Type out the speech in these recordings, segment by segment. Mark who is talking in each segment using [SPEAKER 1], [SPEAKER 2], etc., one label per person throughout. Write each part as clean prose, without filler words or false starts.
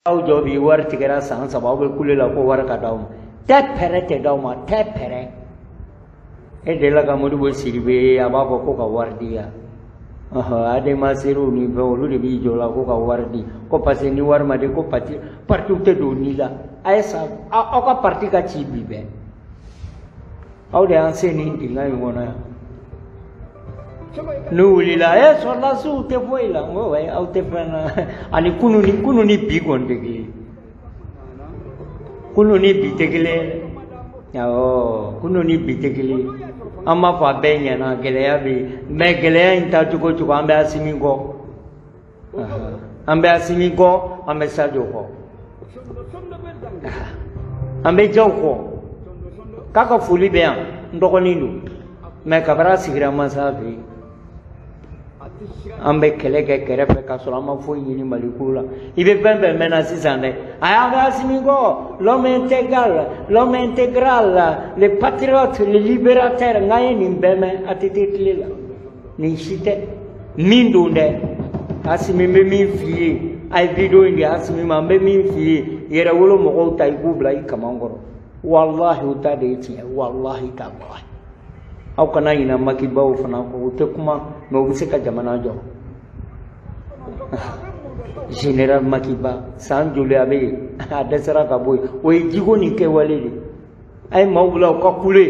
[SPEAKER 1] Aw jɔ bi wari tigɛra san 3, aw bɛ kule la ko wari ka d'aw ma. Tɛ pɛrɛ tɛ d'aw ma, tɛ pɛrɛ. E delila ka Modibo Sidibe ye, a b'a fɔ ko ka wari di yan? Adema serew ni fɛn, olu de b'i jɔ la ko ka wari di, ko parce que ni wari ma di, ko parti partiw tɛ don ni la. A ye sa, aw ka parti ka ci bi bɛɛ, aw de y'an sen nin dingɛ in kɔnɔ yan. N'u wulila, e sɔrɔdasiw tɛ foyi la. N ko wayi, aw tɛ fɛn na. Ani kunu ni kunu ni bi kɔni tɛ kelen ye. Kunu ni bi tɛ kelen ye. Awɔ, kunu ni bi tɛ kelen ye. An b'a fɔ a bɛɛ ɲɛna, gɛlɛya bɛ yen, mais gɛlɛya in ta cogo cogo, an bɛ Asimi kɔ, an bɛ Asimi kɔ, an bɛ Sadio kɔ, an bɛ Jaw kɔ. K'a ka foli bɛ yan. N dɔgɔnin don, mais kabini a sigira masa fɛ yen, an bɛ kɛlɛ kɛ kɛrɛfɛ k'a sɔrɔ an ma foyi ɲini Maliko la. I bɛ fɛn fɛn mɛn na sisan dɛ, a y'an bɛ Asimi kɔ, l'homme intégral, l'homme intégral, le patriote, le libérateur. N k'an ye nin bɛɛ mɛn ATT tile la. Nin si tɛ min don dɛ. Asimi, bɛ min f'i ye, a ye vidéo in di Asimi ma. N bɛ min f'i ye, yɛrɛwolo mɔgɔw ta, i k'u bila i kaman kɔrɔ. Walahi, u ta de ye tiɲɛ, walahi talahi. Aw kana ɲinɛ makibaw fana kɔ. U tɛ kuma, mais u bɛ se ka jamana jɔ. Général Makiba, san joli a bɛ yen, a dɛsɛra ka bɔ yen. O ye jiko ni kɛwale de a ye. Maaw bila u ka kule.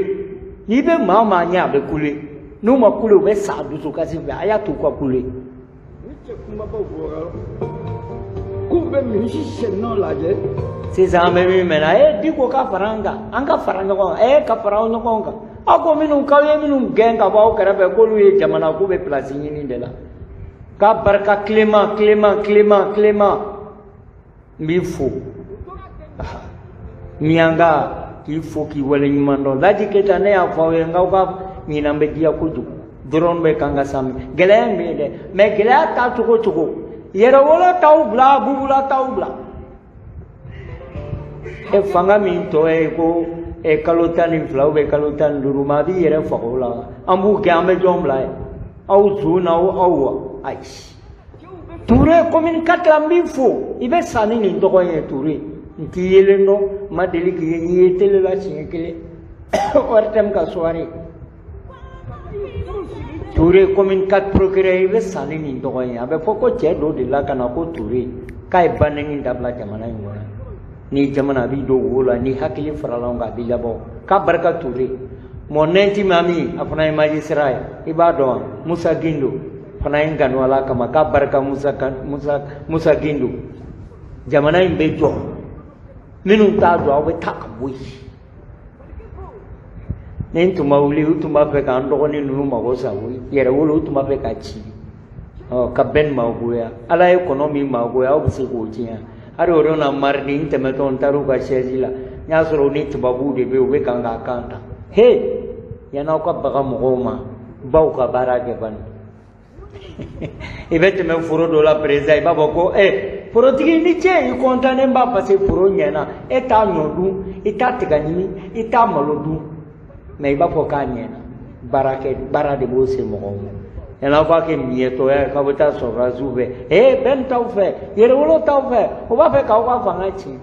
[SPEAKER 1] N'i bɛ maa maa ɲɛ, a bɛ kule. N'u ma kule, u bɛ sa dusukasi fɛ. A y'a to u ka kule.
[SPEAKER 2] Ni cɛ kunbabaw bɔra k'u bɛ misi sɛnɔ lajɛ.
[SPEAKER 1] Sisan an bɛ min mɛn na, e Diko ka fara an kan, an ka fara ɲɔgɔn kan, e ka fara aw ɲɔgɔn kan. Aw ko minnu k'aw ye minnu gɛn ka bɔ aw kɛrɛfɛ, k'olu ye jamana k'u bɛ pilasi ɲini de la. K'a barika Clément, Clément, Clément, Clément, n b'i fo. Miyanka, k'i fo, k'i waleɲuman dɔn. Laji Keyita, ne y'a fɔ aw ye n k'aw ka ɲinan bɛ diya kojugu. Dɔrɔn bɛ kan ka san gɛlɛya in bɛ yen dɛ, mais gɛlɛya ta cogo cogo, yɛrɛwolo t'aw bila, bubula t'aw bila. E fanga min tɔ ye ko e kalo 12 ou bien kalo 15 ma, a b'i yɛrɛ faga o la. An b'u gɛn, an bɛ jɔn bila yen? Aw zon na aw wa? Ayi. Ture, commune 4 la, n b'i fo. I bɛ sa ni nin tɔgɔ in ye. Ture, n t'i yelen dɔn, n ma deli k'i ye. N ye télé la siɲɛ kelen, ORTM ka soirée. Ture, commune 4 procureur, i bɛ sa ni nin tɔgɔ in ye. A bɛ fɔ ko cɛ dɔ de la ka na ko Ture, k'a ye banɛni dabila jamana in kɔnɔ. Ni jamana a b'i don wo la, ni hakili farala ɲɔgɔn kan, a b'i labɔ. K'a barika Ture, mon intime ami, a fana ye magistrat ye, i b'a dɔn wa? Musa Gindo fana ye n kanu Ala kama. K'a barika Musa, Musa, Musa Gindo. Jamana in bɛ jɔ, minnu t'a jɔ, aw bɛ taa ka bɔ yen. Ni n tun ma wuli, u tun b'a fɛ k'an dɔgɔnin ninnu mago sa koyi. Yɛrɛwolo, u tun b'a fɛ ka ci ɔ ka bɛn magoya. Ala ye kɔnɔ min magoya, aw bɛ se k'o tiɲɛ. Hali o don na, mardi n tɛmɛtɔ, n taar'u ka chaise la, n y'a sɔrɔ u ni tubabuw de bɛ yen, u bɛ kan k'a kan ta. He, yan'aw ka baga mɔgɔw ma, baw ka baara kɛ bani. I bɛ tɛmɛ foro dɔ la, président, i b'a fɔ ko e forotigi ni ce, i kɔntannen ba, parce que foro ɲɛna. E t'a ɲɔ dun, i t'a tiga ɲimi, i t'a malo dun, mais i b'a fɔ k'a ɲɛna. Baara kɛ, baara de b'o se mɔgɔw ma. Yan'aw k'a kɛ miɲɛtɔya ye k'aw bɛ taa sɔrɔdasiw fɛ, ee bɛn t'aw fɛ, yɛrɛwolo t'aw fɛ, o b'a fɛ k'aw ka fanga tiɲɛ.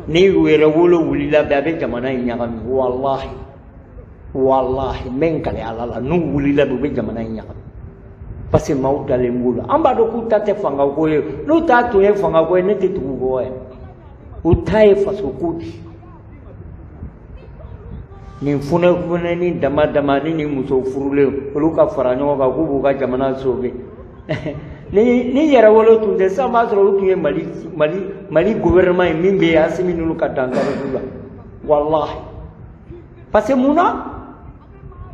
[SPEAKER 1] Ni yɛrɛwolo wulila bɛɛ, a bɛ jamana in ɲagami. Walahi, walahi, n bɛ n kali Ala la, n'u wulila bɛɛ, u bɛ jamana in ɲagami, parce que maaw dalen b'u la. An b'a dɔn k'u ta tɛ fangako ye. N'u ta tun ye fangako ye, ne tɛ tugu kɔ yɛrɛ. U ta ye fasoko de ye. Nin funɛfunɛni dama dama ni nin muso furulen, olu ka fara ɲɔgɔn kan k'u b'u ka jamana sauver. Ni yɛrɛwolo tun tɛ sisan, b'a sɔrɔ olu tun ye Mali gouvernement ye min bɛ yen, Asimi ninnu ka dankari olu la, walahi. Parce que mun na,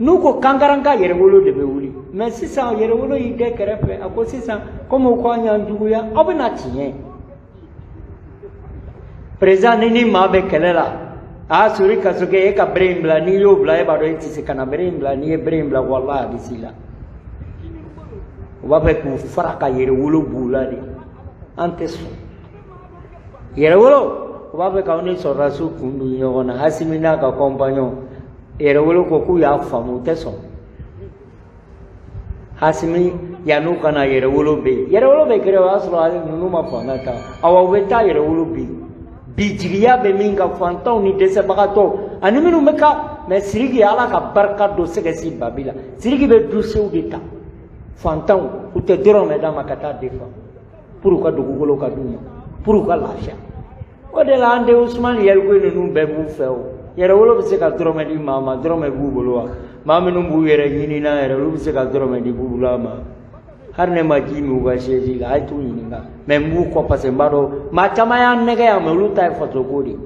[SPEAKER 1] n'u ko kankaranka, yɛrɛwolo de bɛ wuli. Mais sisan yɛrɛwolo y'i dɛ kɛrɛfɛ. A ko sisan komi u ko an y'an juguya, aw bɛna tiɲɛ. Président, ni maa bɛ kɛlɛ la, a sori kasoke, e ka bere in bila. N'i y'o bila, e b'a dɔn e tɛ se ka na bere in bila. N'i ye bere in bila, walahi, a bɛ s'i la. U b'a fɛ k'u fara ka yɛrɛwolo b'u la de. An tɛ sɔn yɛrɛwolo. U b'a fɛ k'aw ni sɔrɔdasiw kun don ɲɔgɔn na. Asimi n'a ka compagnon, yɛrɛwolo ko k'u y'a faamu, u tɛ sɔn. Asimi Yan'u ka na yɛrɛwolo bɛ yen, yɛrɛwolo bɛ kɛrɛ, o y'a sɔrɔ ninnu ma fanga ta. Awa, u bɛ taa yɛrɛwolo bi bi, jigiya bɛ min kan, fantanw ni dɛsɛbagatɔw ani minnu bɛ ka mɛ. Siriki, Ala ka barika don sɛgɛsi babi la. Siriki bɛ dossiers de ta, fantanw, u tɛ dɔrɔmɛ d'a ma ka taa defa pour u ka dugukolo ka d'u ma, pour u ka lafiya. O de la an den Usumani Yalikuye ninnu bɛɛ b'u fɛ. O yɛrɛwolo bɛ se ka dɔrɔmɛ di maa ma? Dɔrɔmɛ b'u bolo wa? Maa minnu b'u yɛrɛ ɲini na yɛrɛ, olu bɛ se ka dɔrɔmɛ di bubula ma? Hali ne ma ji min u ka siège la, a ye t'u ɲininka. Mɛ n b'u kɔ parce que n b'a dɔn maa caman y'an nɛgɛ yan, mɛ olu ta ye fasoko de ye,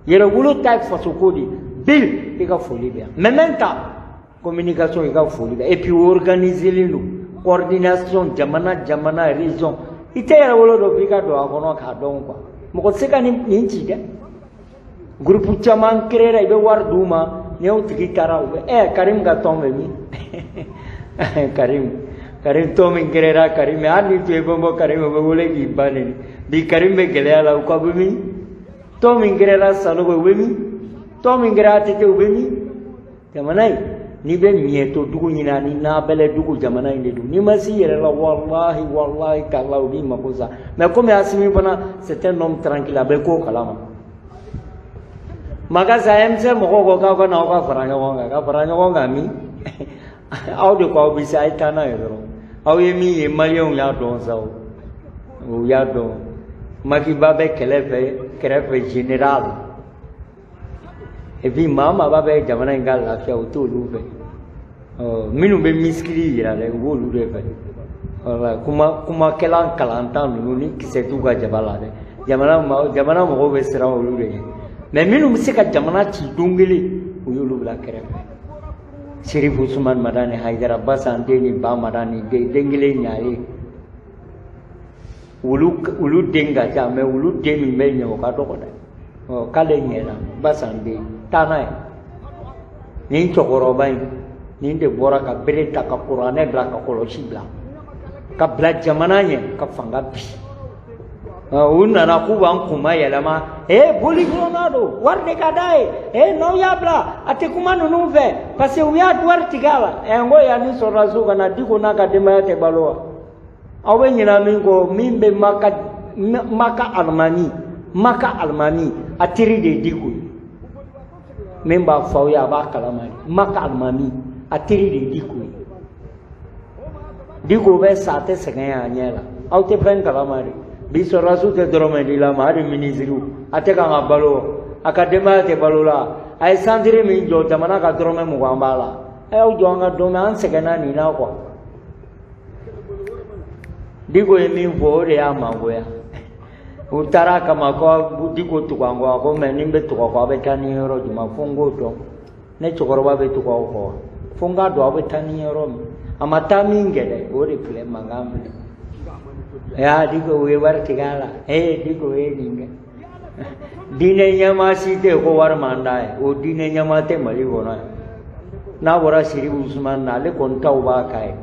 [SPEAKER 1] yɛrɛwolo ta ye fasoko de ye. Bil, i ka foli bɛ yan. Mɛ n ta communication, i ka foli bɛ. Et puis organiser don, coordination, jamana jamana, région. I tɛ yɛrɛwolo dɔn f'i ka don a kɔnɔ k'a dɔn quoi. Mɔgɔ tɛ se ka nin ci dɛ. Groupe caman créera, i bɛ wari d'u ma, ni o tigi taara, u bɛ Karim ka tɔn bɛ min? Karim, Karim tɔn min créera, Karim, hali ni tun ye fɛn bɔ Karim, o bɛ wele k'i ba neni. Bi Karim bɛ gɛlɛya la, u ka bɛ min? Tɔn min créera Sanogo, u bɛ min? Tɔn min kɛra ATT, u bɛ min? Jamana in, n'i bɛ miɲɛto dugu ɲini ani nabɛlɛ dugu, jamana in de don. N'i ma s'i yɛrɛ la, walahi, walahi kala, u b'i mako sa. Mais komi Asimi fana, c'est un homme tranquille, a bɛ ko kalama. Makasa M5 mɔgɔw ko k'aw ka na, aw ka fara ɲɔgɔn kan, ka fara ɲɔgɔn kan min? Aw de ko aw bɛ se, a ye taa n'a ye dɔrɔn. Aw ye min ye, maliyɛnw y'a dɔn sa, o u y'a dɔn. Makiba bɛ kɛlɛ fɛ kɛrɛfɛ, général. Et puis maa maa b'a fɛ jamana in ka lafiya, o t'olu fɛ. Ɔ minnu bɛ misikili yira dɛ, u b'olu de fɛ. Wala kuma kumakɛla kalantan ninnu ni kisɛ t'u ka jaba la dɛ, jamana jamana mɔgɔw bɛ siran olu de ɲɛ. Mɛ minnu bɛ se ka jamana ci don kelen, u y'olu bila kɛrɛfɛ. Serifu Usumani Madani Hayidara Basan den ni ba Madani den, den kelen ɲalen. Olu den ka ca, mɛ olu den min bɛ ɲɛ, o ka dɔgɔ dɛ. Ɔ k'ale ɲɛna, Basan den, taa n'a ye. Nin cɛkɔrɔba in, nin de bɔra ka bere ta, ka kuranɛ bila, ka kɔlɔsi bila, ka bila jamana ɲɛ, ka fanga bi. U nana k'u b'an kunma yɛlɛma. Ee, boli joona don, wari de ka d'a ye. Ee, n'aw y'a bila, a tɛ kuma ninnu fɛ parce que u y'a wari tigɛ a la. Ɛ, n ko yan ni sɔrɔdasiw ka na, Diko n'a ka denbaya tɛ balo wa? Aw bɛ ɲinɛ min kɔ, min bɛ Maka, Maka alimami, Maka alimami, a teri de ye Diko ye. Min b'a fɔ aw ye, a b'a kalama de. Maka alimami, a teri de ye Diko ye. Diko bɛ sa, a tɛ sɛgɛn a ɲɛ la. Aw tɛ fɛn kalama de. Bi sɔrɔdasiw tɛ dɔrɔmɛ di la ma, hali minisiriw a tɛ kan ka balo, a ka denbaya tɛ balo la. A ye santiri min jɔ, jamana ka dɔrɔmɛ 20 b'a la. A y'aw jɔ an ka dɔn, an sɛgɛnna nin na quoi. Diko ye min fɔ, o de y'a mangoya. U taara a kama ko Diko tugu an kɔ. A ko mɛ ni n bɛ tugu aw kɔ, aw bɛ taa ni yɔrɔ jumɛn? Fo n k'o dɔn. Ne cɛkɔrɔba bɛ tugu aw kɔ wa? Fo n k'a dɔn aw bɛ taa ni yɔrɔ min. A ma taa min kɛ dɛ, o de filɛ, mankan filɛ. Ya Diko, u ye wari tigɛ a la. Ee, Diko ye nin kɛ. Diinɛ ɲɛmaa si tɛ yen ko wari man d'a ye. O diinɛ ɲɛmaa tɛ Mali kɔnɔ yan. N'a bɔra Sirifu Usumani na, ale kɔni taw b'a ka ye.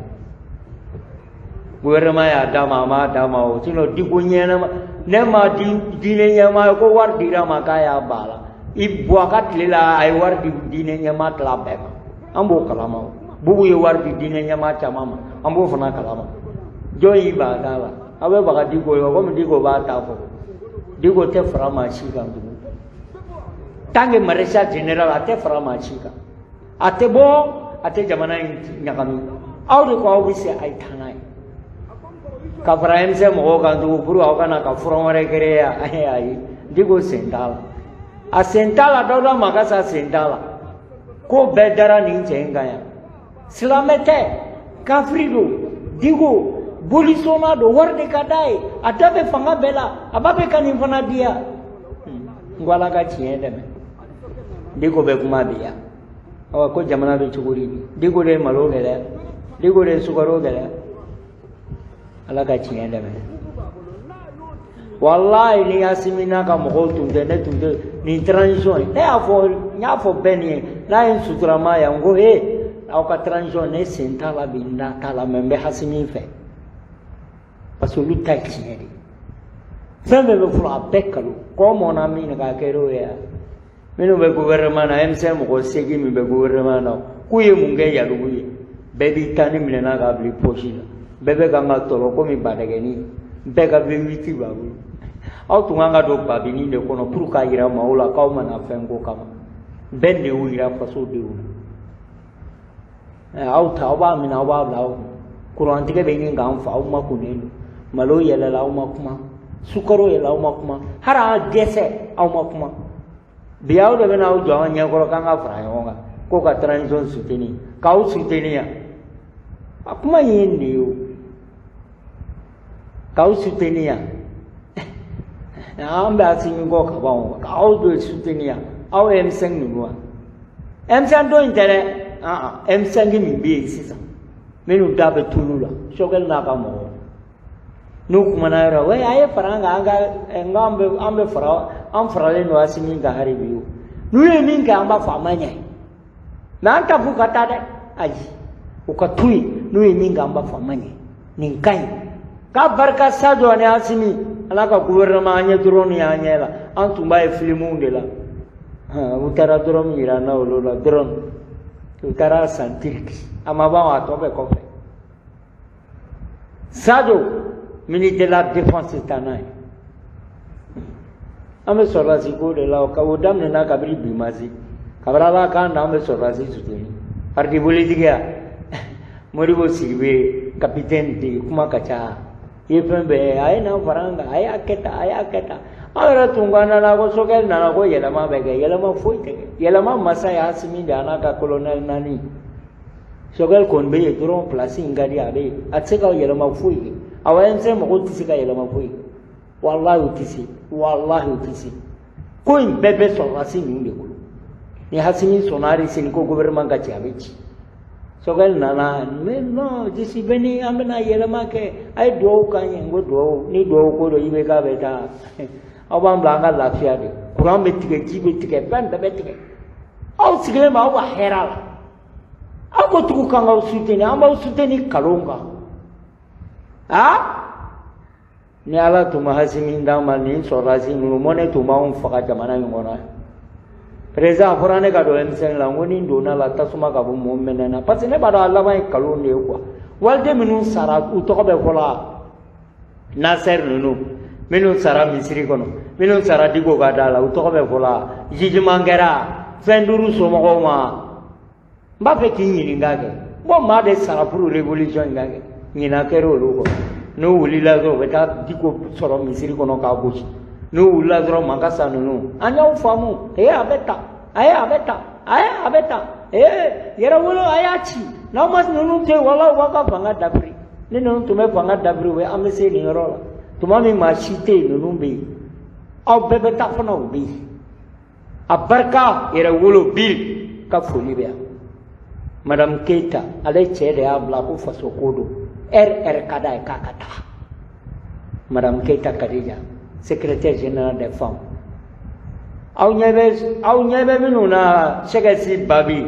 [SPEAKER 1] Gouvernement y'a d'a ma, a m'a d'a ma o. Sinon Diko ɲɛnama, ne ma di diinɛ ɲɛmaa ye ko wari dira ma k'a y'a ba la. I bɔ a ka tile la, a ye wari di diinɛ ɲɛmaa tila bɛɛ ma. An b'o kalama o. Bubu ye wari di diinɛ ɲɛmaa caman ma, an b'o fana kalama. Jɔn y'i ban a ta la? Aw bɛ baga Diko ye, komi Diko b'a ta fɔ. Diko tɛ fara maa si kan tugun. Tant que maréchal général, a tɛ fara maa si kan. A tɛ bɔ, a tɛ jamana in ɲagami. Aw de ko aw bɛ se, a ye taa n'a ye. Ka fara M5 mɔgɔw kan tugun pour aw kana ka front wɛrɛ créer yan. Ayi, Diko sen t'a la. A sen t'a la, Dawuda Makasa sen t'a la. Ko bɛɛ dara nin cɛ in kan yan. Silamɛ tɛ, kafiri don. Diko bolisɔnna don, wari de ka d'a ye. A da bɛ fanga bɛɛ la, a b'a fɛ ka nin fana di yan. N ko Ala ka tiɲɛ dɛmɛ. Diko bɛ kuma bi yan. Ɔ ko jamana bɛ cogo di bi? Diko de ye malo gɛlɛya, Diko de ye sukaro gɛlɛya. Ala ka tiɲɛ dɛmɛ. Walayi, ni Asimi n'a ka mɔgɔw tun tɛ, ne tun tɛ nin transition ye. Ne y'a fɔ, n y'a fɔ bɛɛ nin ye, n'a ye n suturama yan, n ko he, aw ka transition, ne sen t'a la bi, n da t'a la, mɛ n bɛ Asimi fɛ. Parce que olu ta ye tiɲɛ de ye. Fɛn fɛn bɛ fɔlɔ, a bɛɛ kalo. Kɔ mɔnna min k'a kɛra o ye yan. Minnu bɛ gouvernement na, M5 mɔgɔ 8 min bɛ gouvernement na, k'u ye mun kɛ Yalugu ye? Bɛɛ b'i ta ni minɛna k'a bila i poche la. Bɛɛ bɛ kan ka tɔlɔ komi badɛgɛnin, bɛɛ ka V8 b'a bolo. Aw tun kan ka don babini de kɔnɔ pour k'a yira maaw la k'aw ma na fɛn ko kama. Bɛɛ de y'u yira faso denw na. Aw ta, aw b'a minɛ, aw b'a bila aw kun. Kurantigɛ bɛ ɲini k'an fa, aw ma kunnen don. Malo yɛlɛla, aw ma kuma. Sukaro yɛlɛla, aw ma kuma. Hali an dɛsɛ, aw ma kuma. Bi aw de bɛna aw jɔ an ɲɛkɔrɔ k'an ka fara ɲɔgɔn kan ko ka transition soutenir, k'aw soutenir yan. A kuma in ye nin de ye o, k'aw soutenir yan. An bɛ Asimi kɔ ka ban o, k'aw de soutenir yan. Aw ye M5 ninnu wa? M5 dɔ in tɛ dɛ, M5 min bɛ yen sisan, minnu da bɛ tulu la, Choguel n'a ka mɔgɔw. N'u kumana yɔrɔ, wa a ye fara an kan, an ka n k'an bɛ an bɛ fara, an faralen don Asimi kan hali bi o. N'u ye min kɛ, an b'a fɔ a ma ɲɛ. Mais an ta f'u ka taa dɛ, ayi, u ka to yen. N'u ye min kɛ, an b'a fɔ a ma ɲɛ, nin ka ɲi. K'a barika Sadio ani Asimi, Ala ka gouvernement, an ye drone y'an ɲɛ la, an tun b'a ye filimuw de la. U taara drone yira an na olu la, drone u taara san Turki, a ma ban, a tɔ bɛ kɔfɛ. Sadio, ministre de la Défense, taa n'a ye. An bɛ sɔrɔdasi ko de la, ka o daminɛna kabini bi ma se, kabini Ala k'an na, an bɛ sɔrɔdasi soutenir. Parti politique ya, Modibo Sidibe, capitaine de kuma ka ca, i ye fɛn bɛɛ, a ye n'an fara an kan, a y'a kɛ tan, a y'a kɛ tan. An yɛrɛ tun ka nana ko Choguel nana ko yɛlɛma bɛ kɛ, yɛlɛma foyi tɛ kɛ. Yɛlɛma masa ye Asimi de, a n'a ka colonel naani. Choguel kɔni bɛ yen dɔrɔn, place in ka di, a bɛ yen, a tɛ se ka yɛlɛma foyi kɛ. Awa, M5 mɔgɔw tɛ se ka yɛlɛma foyi kɛ, walahi u tɛ se, walahi u tɛ se. Ko in bɛɛ bɛ sɔrɔdasi ninnu de bolo. Ni Asimi sɔnna hali sini ko gouvernement ka ci, a bɛ ci. Choguel nana, mais non, je suis venu, an bɛna yɛlɛma kɛ, a ye duwawu k'an ye. N ko duwawu, ni duwawu ko don, IBK bɛ taa. Aw b'an bila an ka lafiya de. Courant bɛ tigɛ, ji bɛ tigɛ, fɛn bɛɛ bɛ tigɛ. Aw sigilen bɛ aw ka hɛrɛ la. Aw ko tugu k'an k'aw soutenir, an b'aw soutenir kalon kan. Ah, ni Ala tun ma Asimi d'an ma, nin sɔrɔdasi ninnu mɔnɛ tun b'anw faga jamana in kɔnɔ. Président, a fɔra ne ka don M5 la, n ko ni n donna la, tasuma ka bɔ mɔɔ mɛnɛ na, parce que ne b'a dɔn a laban ye kalon de ye quoi. Waliden minnu sara, u tɔgɔ bɛ fɔlɔ wa? Nasɛri ninnu minnu sara misiri kɔnɔ, minnu sara Diko ka da la, u tɔgɔ bɛ fɔlɔ wa? Jugement kɛra fɛn duuru somɔgɔw ma. N b'a fɛ k'i ɲininka kɛ, n ko maa de sara pour révolution in ka kɛ, ɲinan kɛra olu kɔ. N'u wulila dɔrɔn, u bɛ taa Diko sɔrɔ misiri kɔnɔ k'a gosi. N'u wulila dɔrɔn, Makasa ninnu, an y'aw faamu. Ee, a bɛ tan, a ye a bɛ tan, a ye a bɛ tan. Ee, Yɛrɛwolo, a y'a ci n'aw ma ninnu to yen, wala u b'aw ka fanga dabiri. Ni ninnu tun bɛ fanga dabiri, u bɛ an bɛ se nin yɔrɔ la tuma min, maa si tɛ yen, ninnu bɛ yen, aw bɛɛ bɛ taa fana, u bɛ yen. A barika Yɛrɛwolo bi ka foli bɛ yan. Madame Keita, ale cɛ de y'a bila ko faso ko don, RR ka d'a ye k'a ka taa. Madame Keita Kadija, secrétaire général des femmes. Aw ɲɛ bɛ minnu na, Sɛgɛsi Babi,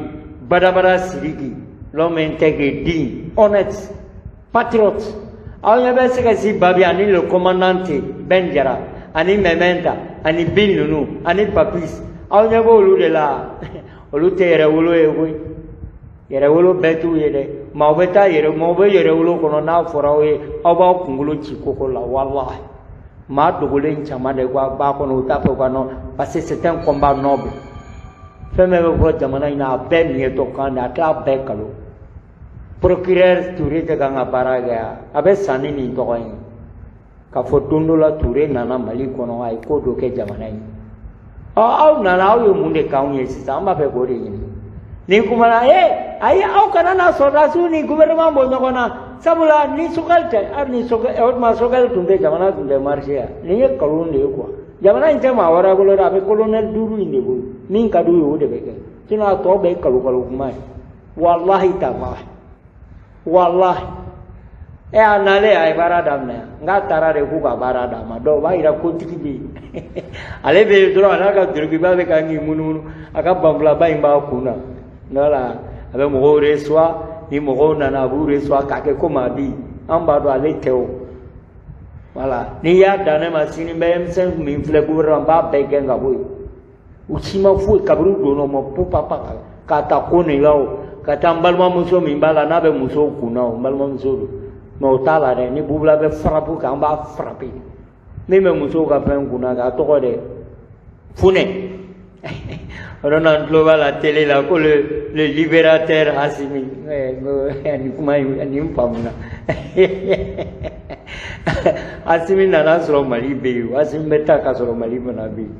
[SPEAKER 1] Badabada Sidiki, l'homme intègre, digne, honnête, patriote. Aw ɲɛ bɛ Sɛgɛsi Babi ani le commandant Ben Jara ani Mɛmɛnta ani Bin ninnu ani Papis, aw ɲɛ b'olu de la. Olu tɛ Yɛrɛwolo ye koyi, Yɛrɛwolo bɛɛ t'u ye dɛ. Maaw bɛ taa yɛrɛ, maaw bɛ Yɛrɛwolo kɔnɔ, n'a fɔra aw ye, aw b'aw kunkolo ci koko la. Walahi, maa dogolen caman de b'a kɔnɔ, u t'a fɛ u ka nɔ, parce que c'est un combat noble. Fɛn bɛɛ bɛ fɔ jamana in na, a bɛɛ ɲɛtɔ kan de, a tila bɛɛ kalo. Procureur Touré tɛ kan ka baara kɛ yan, a bɛ san ni nin tɔgɔ in k'a fɔ don dɔ la Touré nana Mali kɔnɔ, a ye ko dɔ kɛ jamana in. Ɔ, aw nana, aw ye mun de k'anw ye sisan? An b'a fɛ k'o de ɲini. Ni kumana, ee, ayi, aw kana na sɔrɔdasiw ni gouvernement bɔ ɲɔgɔn na, sabula ni Choguel tɛ, hali ni Choguel, o tuma Choguel tun tɛ, jamana tun tɛ marché yan. Nin ye nkalon de ye quoi. Jamana in tɛ maa wɛrɛ bolo dɛ, a bɛ colonel duuru in de bolo. Min ka d'u ye, o de bɛ kɛ, sinon a tɔ bɛɛ ye kalo kalo kuma ye. Walahi talahi, walahi. E, a nalen, a ye baara daminɛ yan, n k'a taara de k'u ka baara d'a ma. Donc o b'a yira kotigi bɛ yen, ale bɛ yen dɔrɔn, a n'a ka dorokiba bɛ kan k'i munumunu, a ka banfulaba in b'a kun na. Voilà, a bɛ mɔgɔw reçoit, ni mɔgɔw nana, a b'u reçoit k'a kɛ komi a bɛ yen. An b'a dɔn ale tɛ o. Voilà, n'i y'a dan ne ma sini, n bɛ M5 min filɛ gouvernement, n b'a bɛɛ gɛn ka bɔ yen. U si ma foyi kabini u donna, u ma pupapa k'a ta ko nin la o, ka taa n balimamuso min b'a la, n'a bɛ musow kun na o, n balimamuso don. Mais o t'a la dɛ, ni Bubula bɛ frappe kɛ, an b'a frapper. Min bɛ musow ka fɛn kunna k'a tɔgɔ de Funɛ, o don na n tulo b'a la télé la ko le libérateur Assimi. Nin kuma in nin faamuna. Assimi nana sɔrɔ Mali bɛ yen, Assimi bɛ taa ka sɔrɔ Mali fana bɛ yen.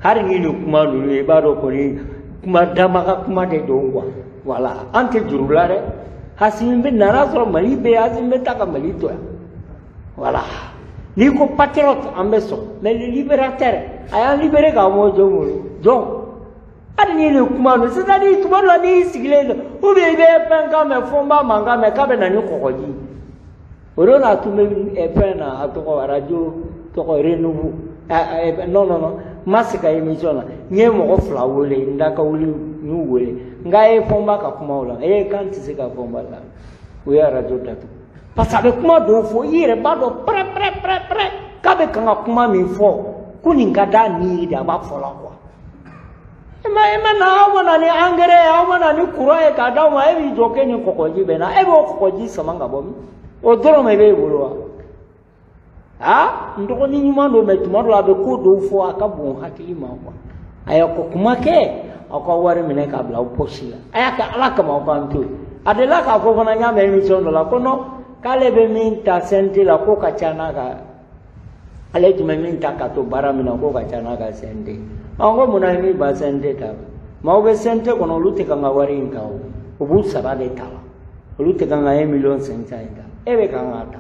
[SPEAKER 1] Hali ni nin kuma ninnu ye, i b'a dɔn kɔni, kuma damaga kuma de don quoi. Voilà, an tɛ juru la dɛ. Assimi bɛ nana sɔrɔ Mali bɛ yen, Assimi bɛ taa ka Mali to yan. Voilà, n'i ko patriote, an bɛ sɔn, mais le libérateur, a y'an libéré k'a bɔ jɔn bolo? Jɔn? Hali ni nin kuma ninnu, c'est à dire tuma dɔ la n'i sigilen don, ou bien i bɛ fɛn kan mɛn, Fɔnba mankan mɛn k'a bɛ na ni kɔgɔji. O don na a tun bɛ fɛn na, a tɔgɔ arajo tɔgɔ Renouveau, non non non, n ma se ka émission na. N ye mɔgɔ fila wele, n da ka wuli, n y'u wele, n k'a ye Fɔnba ka kumaw la, ee, k'an tɛ se ka Fɔnba la. U ye arajo datugu parce que a bɛ kuma dɔw fɔ, i yɛrɛ b'a dɔn pɛrɛ pɛrɛ pɛrɛ pɛrɛ k'a bɛ kan ka kuma min fɔ ko nin ka d'a ni ye de, a b'a fɔ la quoi. E ma na, aw ma na ni engrais ye, aw ma na ni courant ye k'a d'aw ma, e b'i jɔ k'e ni kɔgɔji bɛ na, e b'o kɔgɔji sama ka bɔ min? O dɔrɔn b'e bolo wa? Aa, n dɔgɔnin ɲuman don, mais tuma dɔ la a bɛ ko dɔw fɔ, a ka bon hakili ma quoi. A y'a ko kuma kɛ, aw ka wari minɛ k'a bila aw poche la, a y'a kɛ Ala kama, aw k'an to yen. A delila k'a fɔ fana, n y'a mɛn émission dɔ la, ko non, k'ale bɛ min ta CNT la, k'o ka ca n'a ka, ale tun bɛ min ta ka to baara min na, k'o ka ca n'a ka CNT. An ko munna ye min ba CNT ta la? Maaw bɛ CNT kɔnɔ, olu tɛ kan ka wari in ta, o u b'u sara de ta la, olu tɛ kan ka 1 million 500 in ta, e bɛ kan k'a ta.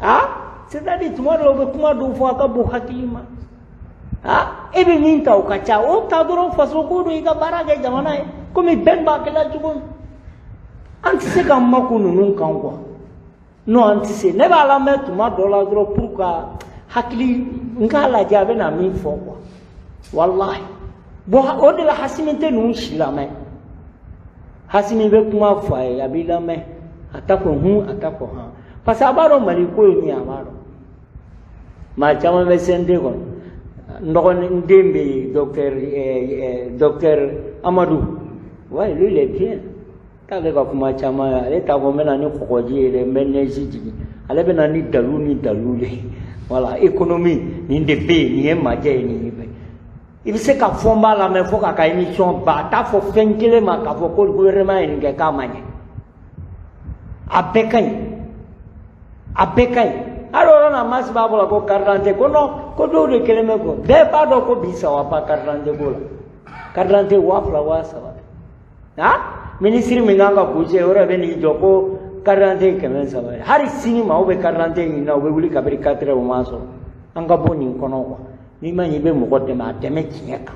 [SPEAKER 1] Ah, c'est à dire tuma dɔw la u bɛ kuma dɔw fɔ, a ka bon hakili ma. Ah, e bɛ min ta, o ka ca, o ta dɔrɔn, faso ko don, i ka baara kɛ jamana ye komi bɛn b'a kɛla cogo min. An tɛ se ka makun ninnu kan quoi. Non, an tɛ se. Ne b'a lamɛn tuma dɔ la dɔrɔn pour ka hakili n k'a lajɛ a bɛ na min fɔ quoi. Walahi, bon, o de la Hasimi tɛ ninnu si lamɛn. Hasimi bɛ kuma fɔ a ye, a b'i lamɛn, a t'a fɔ hun, a t'a fɔ han, parce que a b'a dɔn Mali ko ye min ye, a b'a dɔn. Maa caman bɛ CNT kɔnɔ. N dɔgɔnin, n den bɛ yen, docteur Amadou, ouais, lui il est bien. K'ale ka kuma caman ye, ale t'a fɔ n bɛ na ni kɔgɔji ye dɛ, n bɛ neige jigin. Ale bɛ na ni dalu ni dalu de ye. Voilà, économie nin de bɛ yen, nin ye majɛ ye, nin ye bɛ. I bɛ se ka Fɔnba lamɛn fo k'a ka émission ban, a t'a fɔ fɛn kelen ma k'a fɔ ko gouvernement ye nin kɛ k'a ma ɲɛ. A bɛɛ ka ɲi, a bɛɛ ka ɲi. Hali o yɔrɔ la, Masi b'a fɔ la ko carte d'identité, ko non, ko dɔw de kelen bɛ ko bɛɛ b'a dɔn ko bi ça va pas carte d'identité ko la. Carte d'identité 2000, 3000. Ah, minisiri min kan ka gosi, o yɛrɛ bɛ n'i jɔ ko carte d'identité ye 300 ye. Hali sini maaw bɛ carte d'identité ɲini na, u bɛ wuli kabini 4 heures, u m'a sɔrɔ. An ka bɔ nin kɔnɔ quoi. N'i ma ɲɛ, i bɛ mɔgɔ dɛmɛ, a dɛmɛ tiɲɛ kan.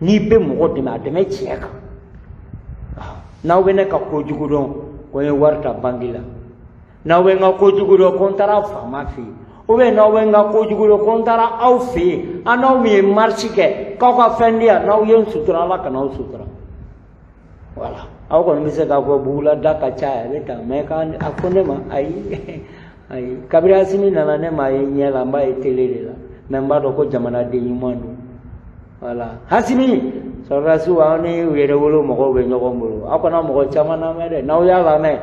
[SPEAKER 1] N'i bɛ mɔgɔ dɛmɛ, a dɛmɛ tiɲɛ kan. N'aw bɛ ne ka kojugu dɔn, ko n ye wari ta banki la, n'aw bɛ n ka kojugu dɔn, ko n taara faama fɛ yen, ou bien n'aw bɛ n ka kojugu dɔn, ko n taara aw fɛ yen, an n'aw min ye marche kɛ k'aw ka fɛn di yan, n'aw ye n sutura, Ala kana aw sutura. Voilà, aw kɔni bɛ se k'a fɔ bugula da ka ca, a bɛ tan, mais k'a a ko ne ma, ayi ayi. Kabini Asimi nana, ne m'a ye ɲɛ la, n b'a ye télé de la, mais n b'a dɔn ko jamanaden ɲuman don. Voilà, Asimi sɔrɔdasiw, aw ni Yɛrɛwolo mɔgɔw bɛ ɲɔgɔn bolo, aw kana mɔgɔ caman lamɛn dɛ. N'aw y'a lamɛn,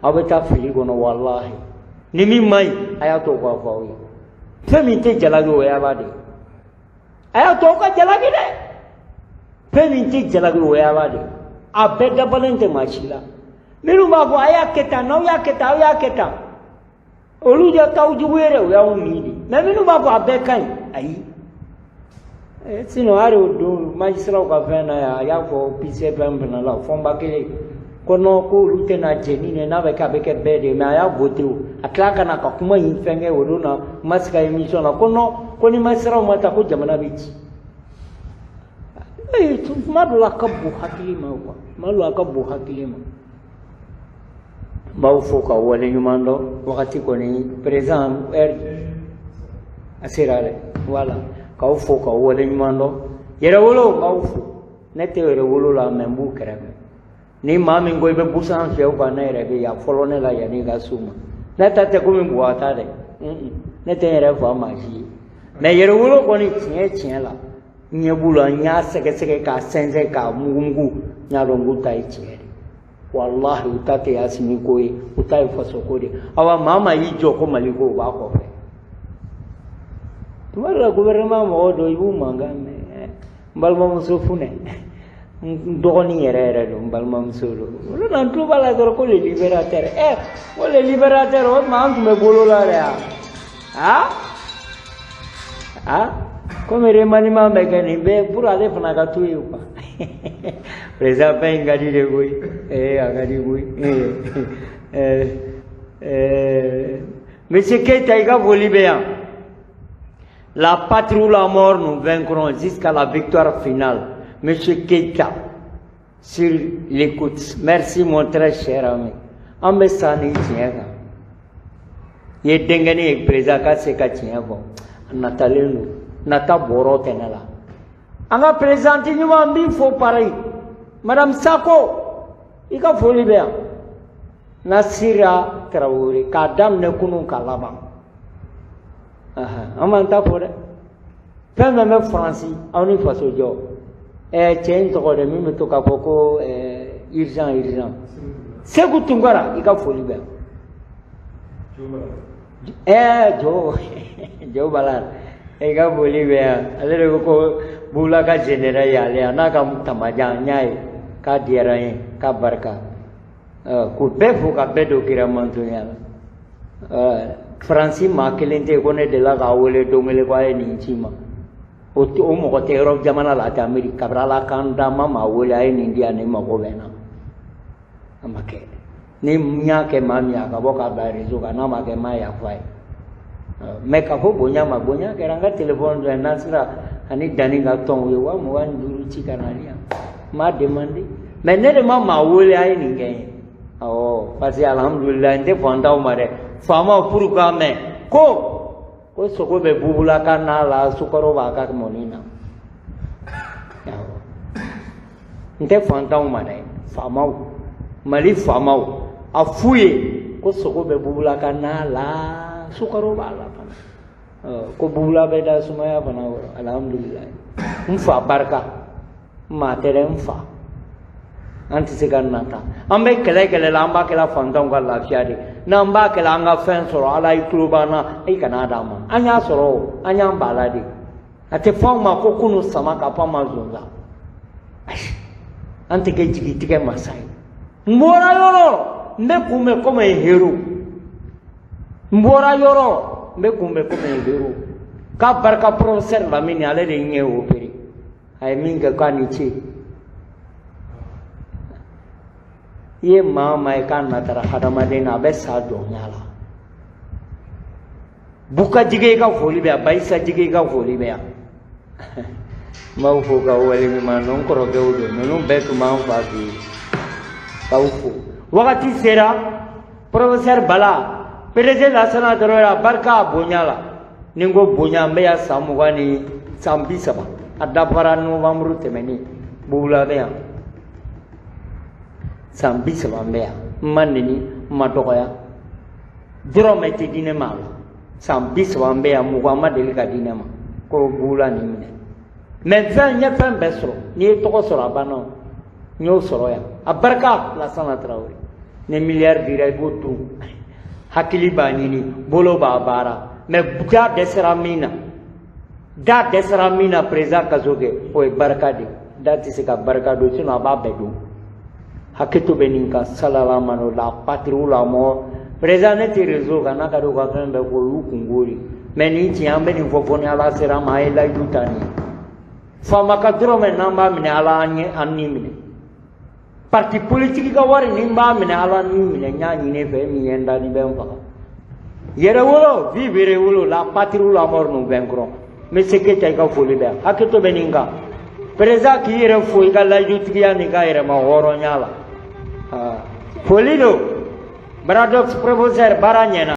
[SPEAKER 1] aw bɛ taa fili kɔnɔ. Walahi, ni min man ɲi, a y'a to k'a fɔ aw ye. Fɛn min tɛ jalaki, o ye Ala de ye. A y'a to aw ka jalaki dɛ. Fɛn min tɛ jalaki, o ye Ala de ye. A bɛɛ dabalen tɛ maa si la. Minnu b'a fɔ a y'a kɛ tan, n'aw y'a kɛ tan, aw y'a kɛ tan, olu de t'aw jugu ye dɛ, o y'anw ni de. Mais minnu b'a fɔ a bɛɛ ka ɲi, ayi. Sinon hali o don magistrat ka fɛn na yan, a y'a fɔ PC fɛn fana la, Fɔnba kelen ko non, ko olu tɛna jɛ ni nin n'a bɛ kɛ, a bɛ kɛ bɛɛ de ye. Mais a y'a voté, o a tila ka na ka kuma in fɛn kɛ o don na Masi ka émission na, ko non, ko ni magistrat ma ta, ko jamana bɛ ci. Ee, kuma dɔ la a ka bon hakili ma quoi, kuma dɔ la a ka bon hakili ma. N b'aw fo ka waleɲuman dɔn. Wagati kɔni président heure a sera dɛ. Voilà, k'aw fo ka waleɲuman dɔn. Yɛrɛwolo, n b'aw fo. Ne tɛ Yɛrɛwolo la, mais n b'u kɛrɛfɛ. Ni maa min ko i bɛ busan fiyɛ o kan, ne yɛrɛ bɛ yan fɔlɔ, ne la yanni i ka s'o ma. Ne ta tɛ komi buwa ta dɛ, ne tɛ n yɛrɛ fa maa si ye. Mais Yɛrɛwolo kɔni, tiɲɛ tiɲɛ la, n ɲɛ b'u la, n y'a sɛgɛsɛgɛ k'a sɛnsɛn k'a mugumugu, n y'a dɔn k'u ta ye tiɲɛ de. Walahi, u ta tɛ Asimi ko ye, u ta ye faso ko de ye. Awa, maa maa y'i jɔ ko Mali ko, o b'a kɔfɛ. Tuma dɔ la, gouvernement mɔgɔw dɔ, i b'u mankan mɛn. N balimamuso Funɛ, n dɔgɔnin yɛrɛ yɛrɛ don, n balimamuso don. Olu na, n tulo b'a la dɔrɔn ko le libérateur. Ɛ, ko le libérateur, o tuma an tun bɛ bolo la dɛ. A a komi remaniement bɛ kɛ nin bɛɛ pour ale fana ka to yen quoi. Président, fɛn in ka di de koyi. Ee, a ka di koyi. Ɛɛ ɛɛ monsieur Keita, i ka foli bɛ yan. La patrie ou la mort, nous vaincrons jusqu'à la victoire finale. Monsieur Keita, sur l'écoute. Merci mon très cher ami. An bɛ sa ni tiɲɛ kan. I ye denkɛnin ye, président, k'a se ka tiɲɛ fɔ. A natalen don. Nata bɔrɔ tɛ ne la. An ka présidente ɲuman, n b'i fo Paris. Madame Sako, i ka foli bɛ yan. Nasira Tarawele, k'a daminɛ kunun k'a laban. An b'an ta fɔ dɛ. Fɛn fɛn bɛ Faransi, aw ni faso jɔ. Ɛɛ, cɛ in tɔgɔ dɛ, min bɛ to k'a fɔ ko urgent urgent. Segu Tunkara, i ka foli bɛ yan. Ɛɛ, Jo Jo Bala, i ka foli bɛ yan. Ale de ko ko Bula ka général y'ale, a n'a ka tamajan, n y'a ye k'a diyara n ye, k'a barika. K'u bɛɛ fo ka bɛɛ don kira mantonya la. Faransi maa kelen tɛ yen ko ne delila k'a wele don kelen ko a ye nin ci ma. O mɔgɔ tɛ yɔrɔ jamana la, a tɛ Amérique. Kabini Ala k'an da, ma maa wele a ye nin di yan, nin mago bɛ n na. A ma kɛ. Ni n y'a kɛ maa min ye, a ka bɔ k'a bila réseau kan. N'a ma kɛ, n m'a yafa ye. Mais k'a fɔ bonya ma, bonya kɛra. N ka téléphone dɔ ye, Nasira ani Dani ka tɔn, u ye 25 000 ci ka na di yan. N m'a demandé. Mais ne de ma maa wele a ye nin kɛ n ye. Awɔ, parce que alhamdulilayi, n tɛ fantanw ma dɛ. Faamaw, pour k'a mɛn ko sogo bɛ bubula ka na la, sukaro b'a ka mɔni na. Awɔ, n tɛ fantanw ma dɛ. Faamaw, Mali faamaw, a f'u ye ko sogo bɛ bubula ka na la, sukaro b'a la fana. Ko bubula bɛ da sumaya fana kɔrɔ. Alhamdulilayi, n fa barika, maa tɛ dɛ, n fa. An tɛ se ka nata. An bɛ kɛlɛ kɛlɛ la, an b'a kɛla fantanw ka lafiya de. N'an b'a kɛlɛ an ka fɛn sɔrɔ, Ala y'i tulo b'an na, i kana d'an ma. An y'a sɔrɔ o, an y'an ba la de. A tɛ fɔ anw ma ko kunu sama ka fɔ an ma zonzan. An tɛ kɛ jigitigɛ masa ye. N bɔra yɔrɔ, n bɛ kunbɛn comme un héros. N bɔra yɔrɔ, n bɛ kunbɛn comme un héros. K'a barika professeur Lamini, ale de ɲɛ opéré. A ye min kɛ, k'a ni ce. I ye maa o maa ye k'a natara hadamaden na, a bɛ sa jɔnya la. Buka jige, i ka foli bɛ yan. Bayisa jige, i ka foli bɛ yan. N b'aw fo ka waleɲuman dɔn. N kɔrɔkɛw don, ninnu bɛɛ tun b'an fa fɛ yen. K'aw fo. Wagati sera, professeur Bala, PDG Lasana Traoré, a barika, a bonya la. Ni n ko bonya, n bɛ yan san 20 ni san 30. A dafara novembre tɛmɛnen. Bugula bɛ yan. San 30 n bɛ yan. N ma neni, n ma dɔgɔya. Dɔrɔmɛ tɛ di ne ma a la. San 30 n bɛ yan, 20 ma deli ka di ne ma. Ko Bugula nin minɛ. Mais fɛn, n ye fɛn bɛɛ sɔrɔ. N'i ye tɔgɔ sɔrɔ, a banna o. N y'o sɔrɔ yan. A barika Lasana Traoré. Ni miliyari dira, i b'o dun. Hakili b'a ɲini, bolo b'a baara. Mais da dɛsɛra min na, da dɛsɛra min na, président Kasoge, o ye barika de ye. Da tɛ se ka barika don, sinon a b'a bɛɛ dun. Hakɛto bɛ nin kan, salala mano, la patrie ou la mort. Président, ne tɛ réseau kan, n'a ka di u ka fɛn bɛɛ fɔ, o y'u kungo de. Mais nin tiɲɛ, an bɛ nin fɔ fɔ ni Ala sera an ma, an ye layidu ta nin ye. Faama ka dɔrɔmɛ n'an b'a minɛ, Ala an ye an ni minɛ. Parti politique ka wari ni n b'a minɛ, Ala ni minɛ. N y'a ɲini e fɛ, e min ye n da, ni bɛ n faga. Yɛrɛwolo, vive Yɛrɛwolo, la patrie ou la mort, nous vaincrons. Monsieur Keita, i ka foli bɛ yan. Hakɛto bɛ nin kan. Président, k'i yɛrɛ fo i ka layidutigiya n'i ka yɛrɛma hɔrɔnya la. Foli don. Bradox professeur, baara ɲɛna.